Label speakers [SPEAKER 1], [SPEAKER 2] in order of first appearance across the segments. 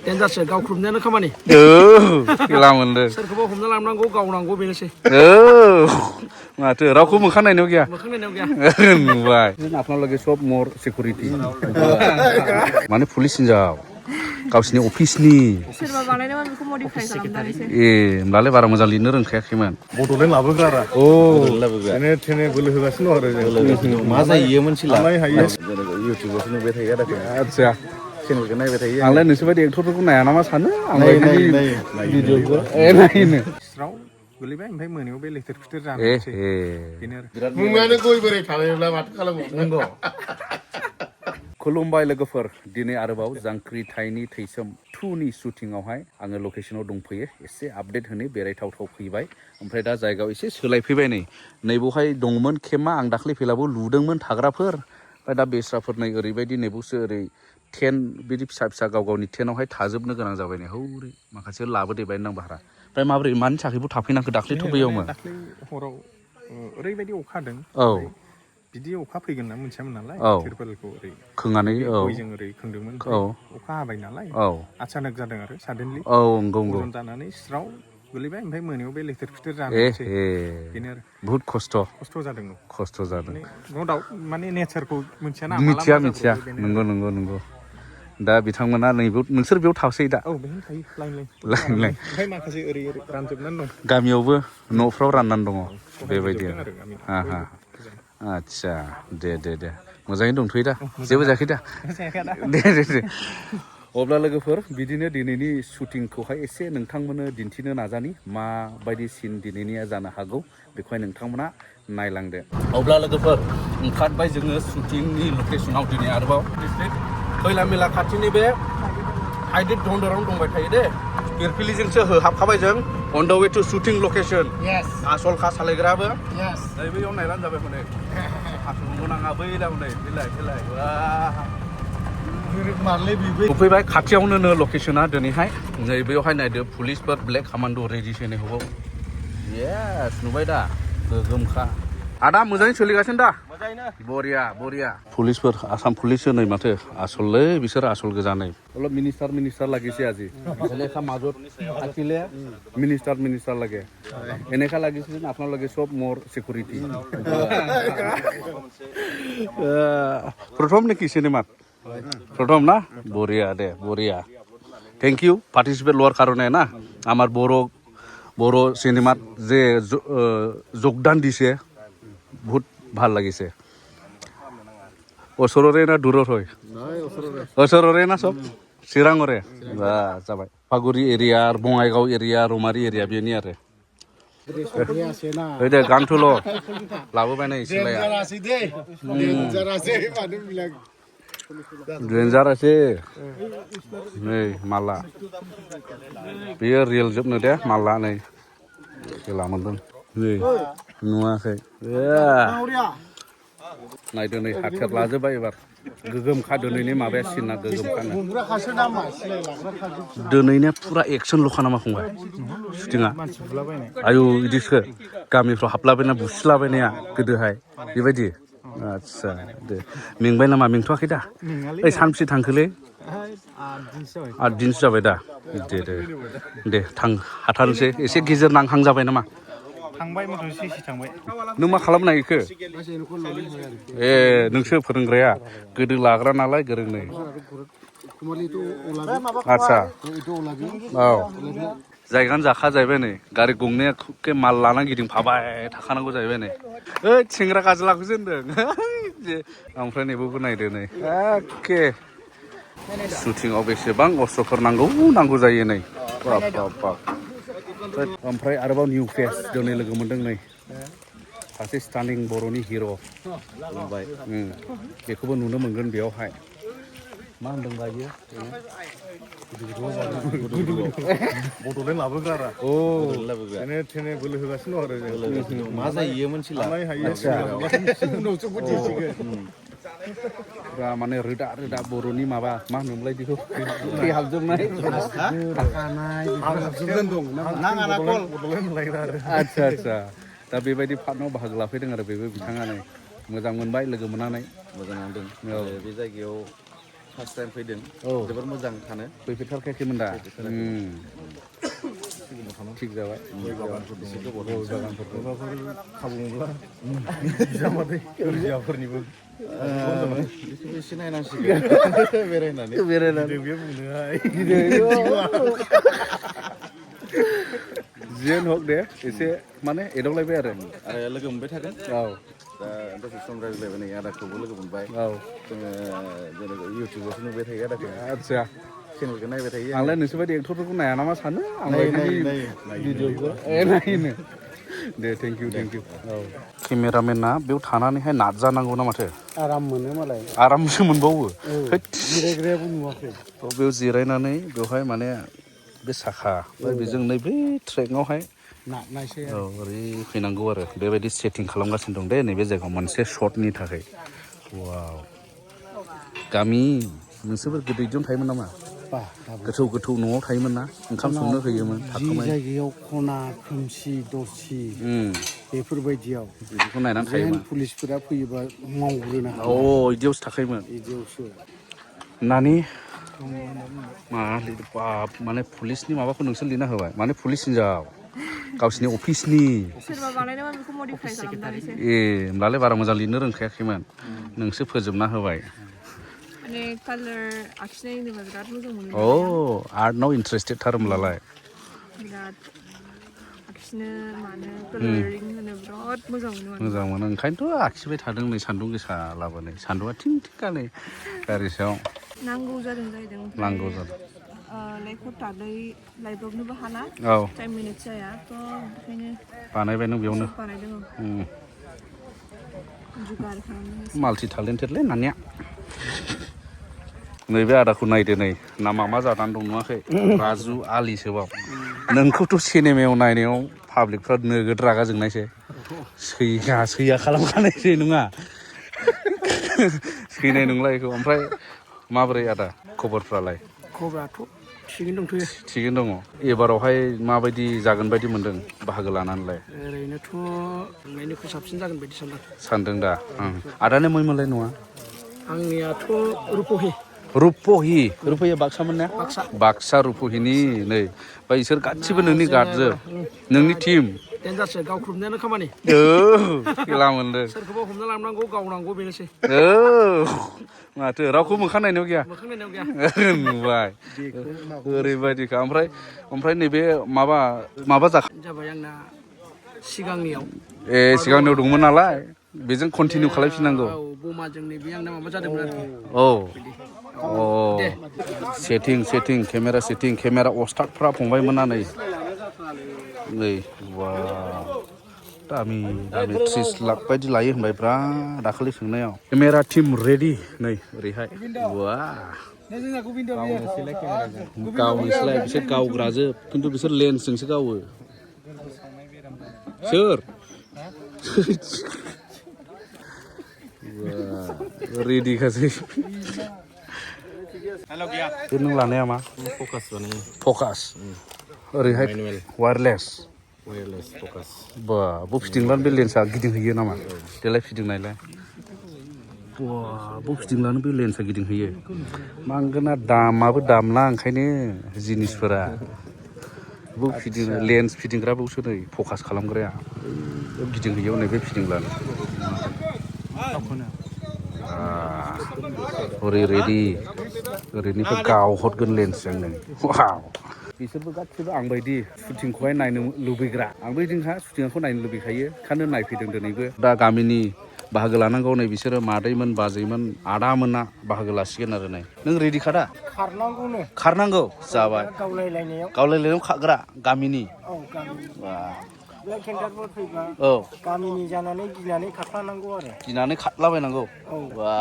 [SPEAKER 1] देनजारसो गावख्रुबनायानो खामानि
[SPEAKER 2] खेला मोनदों
[SPEAKER 1] सोरखौबा हमना लांनांगौ गावनांगौ बेनोसै
[SPEAKER 2] माथो रावखौ मोखां नायनायाव गैया
[SPEAKER 1] मोखां नायनायाव गैया
[SPEAKER 2] नुबाय आपनालागै सब मर सिकिउरिटि माने पुलिस हिनजाव गावसिनि अफिसनि
[SPEAKER 3] सोरबा बानायनायबा बेखौ मडिफाइ खालामनानैसो
[SPEAKER 2] ए होमब्लालाय बारा मोजां लिरनो रोंखायाखैमोन
[SPEAKER 4] बड'लेण्ड लाबोग्रा
[SPEAKER 2] औ
[SPEAKER 4] थेने थेने बोलो होगासिनो दं आरो
[SPEAKER 5] मा जायो मोनथिला
[SPEAKER 4] हायो
[SPEAKER 5] इउटुबावसो नुबाय थायो आरो
[SPEAKER 2] आदसा
[SPEAKER 5] चेनेलखौ नायबाय थायो
[SPEAKER 2] आंलाय नोंसोर बायदि एक्टरफोरखौ नाया नामा सानो आंलाय भिडिअखौ नायनो
[SPEAKER 4] स्राव गोलैबाय ओमफ्राय मोनायाव बे लेथेर फिथेर जानोसै बेनो आरो
[SPEAKER 5] मुङानो गय बोराय थानायब्ला माथो खालामो
[SPEAKER 2] नंगौ खुलुमबाय लोगोफोर दिनै आरोबाव जांख्रिथायनि थैसोम 2नि शुटिंआवहाय आङो लकेशनाव दंफैयो एसे आपडेट होनो बेरायथावथाव फैबाय ओमफ्राय दा जायगायाव एसे सोलायफैबाय नैबावहाय दंमोन केम्पआ आं दाख्लै फैलाबो लुदोंमोन थाग्राफोर ओमफ्राय दा बेस्राफोर नै ओरैबायदि नैबावसो ओरै टेन बिदि फिसा फिसा गाव गावनि टेनावहाय थाजोबनो गोनां जाबाय नै हौरै माखासे लाबोदेरबाय नां भारा ओमफ्राय माबोरै मानि थाखायबो थाफैनांखो दाख्लैथ' बैयावमोन
[SPEAKER 4] दाख्लै हराव ओरैबायदि अखा हादों
[SPEAKER 2] औ
[SPEAKER 4] बिदि अखा फैगोन ना मोनथियामोन नालाय तिरपालखौ ओरै
[SPEAKER 2] खोंनानै
[SPEAKER 4] गयजों ओरै खोंदोंमोन
[SPEAKER 2] औ
[SPEAKER 4] अखा हाबाय नालाय
[SPEAKER 2] औ
[SPEAKER 4] आचानक जादों आरो साडेनलि
[SPEAKER 2] औ नंगौ
[SPEAKER 4] गरम जानानै स्राव गोलैबाय ओमफ्राय मोनायाव बे लेथेर फिथेर जानोसै बेनो आरो
[SPEAKER 2] बहुत खस्थ'
[SPEAKER 4] जादों
[SPEAKER 2] खस्थ' जादों
[SPEAKER 4] नो डाउट माने नेचारखौ मिथियाना
[SPEAKER 2] मिथिया नंगौ दा बिथांमोना नैबे नोंसोर बेयाव थासै दा
[SPEAKER 4] औ बेहायनो थायो लाइन ओमफ्राय माखासे ओरै रानजोबनानै दं
[SPEAKER 2] गामियावबो न'फ्राव राननानै दङ बेबायदि
[SPEAKER 4] सहायजोबदों आरो गामियाव
[SPEAKER 2] आदसा दे मोजाङै दंथ'यो दा जेबो जायाखै दा दे अब्ला लोगोफोर बिदिनो दिनैनि शुटिंखौहाय एसे नोंथांमोननो दिन्थिनो नाजानि माबायदि सिन दिनैनिया जानो हागौ बेखौहाय नोंथांमोना नायलांदो अब्ला लोगोफोर ओंखारबाय जोङो शुटिंनि लकेसनाव दिनै आरोबाव खैला मेला खाथिनि बे हाइदिद दन्दरावनो दंबाय थायो दे पिरपिलिजोंसो हाबखाबाय जों on the way to shooting location आसल खा सालायग्राबो नै बैयाव नायलानो जाबाय हनै आसलबो नाङा बैलाव नै फैलाय सफैबाय खाथियावनो लकेसना दिनैहाय नै बेयावहाय नायदो पुलिसफोर ब्लेक कमान्ड' रेडिसो नै हबाव येस नुबाय दा गोगोमखा आदा मोजाङै सोलिगासिनो दा बरिया पुलिसफोर आसाम पुलिस नै माथो आसललै बिसोर आसल गोजा नै অলপ মিনিষ্টাৰ লাগিছে আজি এনেকা মাজত থাকিলে মিনিষ্টাৰ লাগে এনেকা লাগিছে যেন আপোনালোকে সব মোৰ সিকিউৰিটি প্ৰথম নেকি চিনেমাত প্ৰথম না বঢ়িয়া থ্যাংক ইউ পাৰ্টিচিপেট লোৱাৰ কাৰণে না আমাৰ বড়ো চিনেমাত যে যোগদান দিছে বহুত ভাল লাগিছে ওচৰৰে না দূৰত হয় ওচৰৰে না সব চিৰাঙৰে जाबाय फागुरि एरिया बङाइगाव एरिया रौमारि एरिया बेनि आरो दे गानथुल' लाबोबाय नै सिलाया डेन्जारासै नै माला बेयो रियेल जोबनो दे माला नै खेला मोनदों नै नुवाखै नायदो नै हाथेर लाजोब्बाय एबार गोगोमखा दिनैनि माबाया सिना गोगोमखानो दिनैनिया फुरा एक्सनल'खा नामा फंबाय शुटिंआ आयु बिदिसो गामिफ्राव हाबलाबायना बुसिलाबायनाया गोदोहाय बेबायदि आदसा दे मेंबाय नामा मेंथ'वाखै दा ओइ सानबेसे थांखोलै 8 दिनसो जाबाय दा दे थां हाथारनोसै एसे गेजेर नांहां जाबाय नामा
[SPEAKER 4] थांबाय मथ'से थांबाय
[SPEAKER 2] नों मा खालामनाय इखो ए नोंसो फोरोंग्राया गोदो लाग्रा नालाय गोरोंनो आदसा औ जायगानो जाखा जाहैबाय नै गारि गंनैया खुबके माल लाना गिदिंफाबाय थाखानांगौ जाहैबाय नै ओइ सेंग्रा गाज्लाखौसो होनदों ओमफ्राय नैबेबो नायदो नै एखे शुटिंआव बेसेबां अस्त्रफोर नांगौ जायो नै बाप ओमफ्राय आरोबाव निउ फेस दिनै लोगो मोनदों नै सासे स्टानिं बर'नि हिर' बुंबाय बेखौबो नुनो मोनगोन बेयावहाय मा होनदोंबा बियो
[SPEAKER 4] बड'लेण्ड लाबोग्रा थेने थेने बोलो होगासिनो दं आरो
[SPEAKER 5] मा जायो मोनथिला
[SPEAKER 4] उनावसो बुजिसिगोन
[SPEAKER 2] माने रोदा बर'नि माबा मा होनोमोनलाय बेखौ हाबजोबनाय आदसा दा बेबायदि पार्टनाव बाहागो लाफैदों आरो बेबो बिथाङानो मोजां मोनबाय लोगो मोननानै
[SPEAKER 5] मोजां मोनदों बे जायगायाव फार्स्ट टाइम फैदों जोबोर मोजां थानो
[SPEAKER 2] फैफेरथारखायाखैमोन दा थिग जाबाय
[SPEAKER 4] खाबु मोनब्ला बिजामादै बिजाफोरनिबो
[SPEAKER 5] एसे नायनांसिगोन बेरायनानै
[SPEAKER 4] बे बुंनोहाय
[SPEAKER 2] जियानो हक दे एसे माने एदावलायबाय आरो
[SPEAKER 5] लोगो मोनबाय थागोन
[SPEAKER 2] औ
[SPEAKER 5] दा दसे सम रायज्लायबाय नै आदाखौबो लोगो मोनबाय
[SPEAKER 2] औ
[SPEAKER 5] जोङो जेनेबा इउटुबावसो नुबाय थायो आदाखौ
[SPEAKER 2] आदसा
[SPEAKER 5] चेनेलखौ नायबाय थायो
[SPEAKER 2] आंलाय नोंसोर बायदि एक्टरफोरखौ नाया नामा सानो
[SPEAKER 5] नायो
[SPEAKER 2] भिडिअखौ नायनो दे थेंक इउ औ केमेरामेना बेयाव थानानैहाय नाजानांगौ ना माथो
[SPEAKER 4] आराम मोनो मालाय
[SPEAKER 2] आरामसो मोनबावो
[SPEAKER 4] जिरायग्रायाबो नुवाखै
[SPEAKER 2] बेयाव जिरायनानै बेवहाय माने बे साखा ओमफ्राय बेजों नै बै ट्रेकआवहाय
[SPEAKER 4] नायसै
[SPEAKER 2] औ ओरै फैनांगौ आरो बेबायदि सेटिं खालामगासिनो दं दे नैबे जायगायाव मोनसे शटनि थाखाय वाव गामि नोंसोरबो गोदैजों थायोमोन नामा गोथौ न'आव थायोमोन ना ओंखाम संनो होयोमोन
[SPEAKER 4] जि जायगायाव खना खोमसि दरसि बेफोरबायदियाव
[SPEAKER 2] बेखौ नायनानै
[SPEAKER 4] जेन
[SPEAKER 2] थायोमोन
[SPEAKER 4] पुलिसफोरा फैयोबा मावग्रोनो
[SPEAKER 2] अ बिदियावसो थाखायोमोन
[SPEAKER 4] बिदियावसो
[SPEAKER 2] नानि माने पुलिसनि माबाखौ नोंसोर लिरना होबाय माने पुलिस हिनजाव गावसिनि अफिसनि
[SPEAKER 3] सोरबा बानायदोंमोन बेखौ मडिफाइ खालामनानै एसे
[SPEAKER 2] होमब्लालाय बारा मोजां लिरनो रोंखायाखैमोन नोंसो फोजोबना होबाय
[SPEAKER 3] माने कालार आखिनाय होनोबा बिराद मोजां मोनो
[SPEAKER 2] आर्टनाव इन्टारेस्टेडथार होमब्लालाय
[SPEAKER 3] बिराद आखिनो मानो कालारिं होनो बिराद मोजां मोनो
[SPEAKER 2] ओंखायनोथ' आखिबाय थादों नै सान्दुं गोसा लाबोनाय सान्दुंआ थिं थिंगानै गारि सायाव
[SPEAKER 3] नांगौ जादों जाहैदों
[SPEAKER 2] नांगौ जादों
[SPEAKER 3] लाइफआव दादै लाइब्रबनोबो हाला
[SPEAKER 2] औ
[SPEAKER 3] 10 मिनिट जाया थ' बेखायनो
[SPEAKER 2] बानायबाय नों बेयावनो
[SPEAKER 3] बानायदों जुगार खालामदों
[SPEAKER 2] माल्टि टेलेन्टेडलै नानिया नैबे आदाखौ नायदो नै नामा मा जानानै दं नुवाखै राजु आलिसोबाव नोंखौथ' सिनेमायाव नायनायाव पाब्लिकफ्रा नोगोद रागा जोंनायसै सैया खालामखानायसै नङा सैनाय नंला बेखौ ओमफ्राय माबोरै आदा खबरफ्रालाय
[SPEAKER 1] खबराथ' थिगैनो दंथ'यो
[SPEAKER 2] थिगैनो दङ एबारावहाय माबायदि जागोन बायदि मोनदों बाहागो लानानैलाय
[SPEAKER 1] ओरैनोथ' थांनायनिख्रुइ साबसिन जागोन बायदि
[SPEAKER 2] सानदों दा आदानो मैमोनलाय नङा
[SPEAKER 1] आंनियाथ'
[SPEAKER 2] रुपहिया बाक्सामोन ना बाक्सा रुपहिनि नै ओमफ्राय इसोर गासिबो नोंनि गार्डजोब नोंनि टिम
[SPEAKER 1] देन्जारसो गावख्रुबनायानो खामानि
[SPEAKER 2] खेला मोनदों
[SPEAKER 1] सोरखौबा हमना लांनांगौ गावनांगौ बेनोसै
[SPEAKER 2] माथो रावखौ मोखां नायनायाव गैया
[SPEAKER 1] मोखां नायनायाव गैया
[SPEAKER 2] नुबाय ओरैबायदिखा ओमफ्राय नैबे माबा
[SPEAKER 1] जाबाय आंना सिगांनियाव
[SPEAKER 2] सिगांनियाव दंमोन नालाय बेजों कन्टिनिउ खालामफिननांगौ
[SPEAKER 1] बमाजों नैबे आंना माबा जादोंमोन आरोखि
[SPEAKER 2] सेटिं केमेरा अस्टादफ्रा फंबायमोना नै दामि 30 लाख बायदि लायो होनबाय ब्रा दाखालि सोंनायाव केमेरा टिम रेडि नै ओरैहाय गावनोसैलाय बिसोर गावग्राजोब खिन्थु बिसोर लेन्सजोंसो गावो सोर रेडिखासै बे नों लानाया मा फकास ओरैहाय वायारलेस फकास बा फिदिंब्लानो बे लेन्सआ गिदिंहैयो नामा देलाय फिदिंनायलाय बा फिदिंब्लानो बे लेन्सआ गिदिंहैयो मांगोना दामाबो दामना ओंखायनो जिनिसफोरा लेन्स फिदिंग्रा बावसो नै फकास खालामग्राया गिदिंहैयो नै बे फिदिंब्लानो हरै रेडि ओरैनिफ्राय गावहरगोन लेन्सजों नै बिसोरबो गासिबो आंबायदि शुटिंखौहाय नायनो लुबैग्रा आंबो जोंहा शुटिंखौ नायनो लुबैखायो ओंखायनो नायफैदों दिनैबो दा गामिनि बाहागो लानांगौ नै बिसोरो मादैमोन बाजैमोन आदामोना बाहागो लासिगोन आरो नै नों रेडिखा दा खारनांगौ जाबाय गावलायलायनायाव खारग्रा गामिनि
[SPEAKER 4] गामिनि जानानै गिनानै खारफानांगौ आरो
[SPEAKER 2] गिनानै खारलाबायनांगौ बा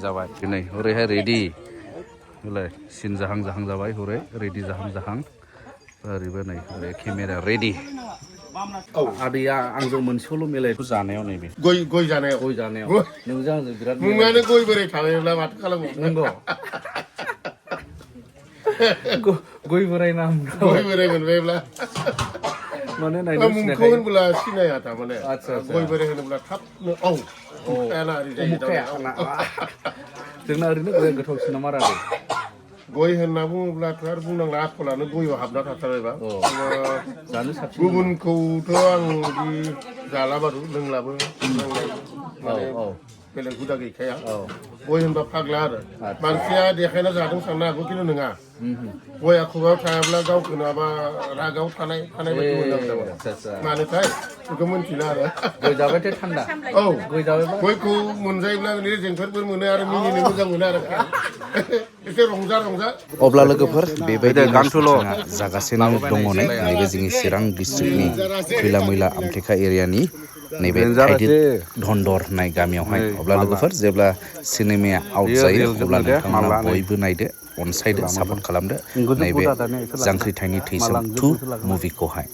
[SPEAKER 2] जाबाय नै हरैहाय रेडि होलाय सिन जाहां जाबाय हरै रेडि जाहां ओरैबो नै ओरै केमेरा रेडि आदैया आंजों मोनसेल' मेलायखौ जानायाव नैबे
[SPEAKER 5] गय जानायाव
[SPEAKER 2] नोंजों आंजों बिराद
[SPEAKER 5] मुङानो गय बोराय थाबायब्ला माथो खालामबावनो
[SPEAKER 2] नंगौ गय बोराय नाम
[SPEAKER 5] गय बोराय मोनबायब्ला
[SPEAKER 2] माने नायनो
[SPEAKER 5] मुंखौ होनब्ला सिनाया थारमाने गय बोराय होनोब्ला थाबनो
[SPEAKER 2] जोंना ओरैनो गया गोथावसिन ना मारा
[SPEAKER 5] गय होनना बुङोब्लाथ' आरो बुंनांला आखलानो गयआव हाबना थाथारबायबा
[SPEAKER 2] जानो साबसिन
[SPEAKER 5] गुबुनखौथ' आं बिदि जालाबारू लोंलाबो माने बेलेग हुदा गैखाया गय होनबा फाग्ला आरो मानसिया देखायना जादों साननो हागौ खिन्थु नङा गया खुगायाव थायाब्ला गावखौनो माबा रागाव थानाय बायदि मोनो मानोथाय बेखौ मिन्थिला आरो
[SPEAKER 2] गय जाबाथाय थान्दा
[SPEAKER 5] औ
[SPEAKER 2] गय जाबायबा
[SPEAKER 5] गयखौ मोनजायोब्ला रेजेंफोरबो मोनो आरो मिनिनो मोजां मोनो आरो एसे रंजा
[SPEAKER 6] अब्ला लोगोफोर बेबायदिनो सुटिंआ जागासिनो दङ नैबे जोंनि चिरां डिस्ट्रिक्टनि खैला मैला आमथेखा एरियानि नैबे थाइदिर धन्दर होननाय गामियावहाय अब्ला लोगोफोर जेब्ला सिनेमाया आउट जायो अब्ला नोंथांमोना बयबो नायदो अनसायदो सापर्ट खालामदो नैबे जांख्रिथायनि थैसाम 2 मुभिखौहाय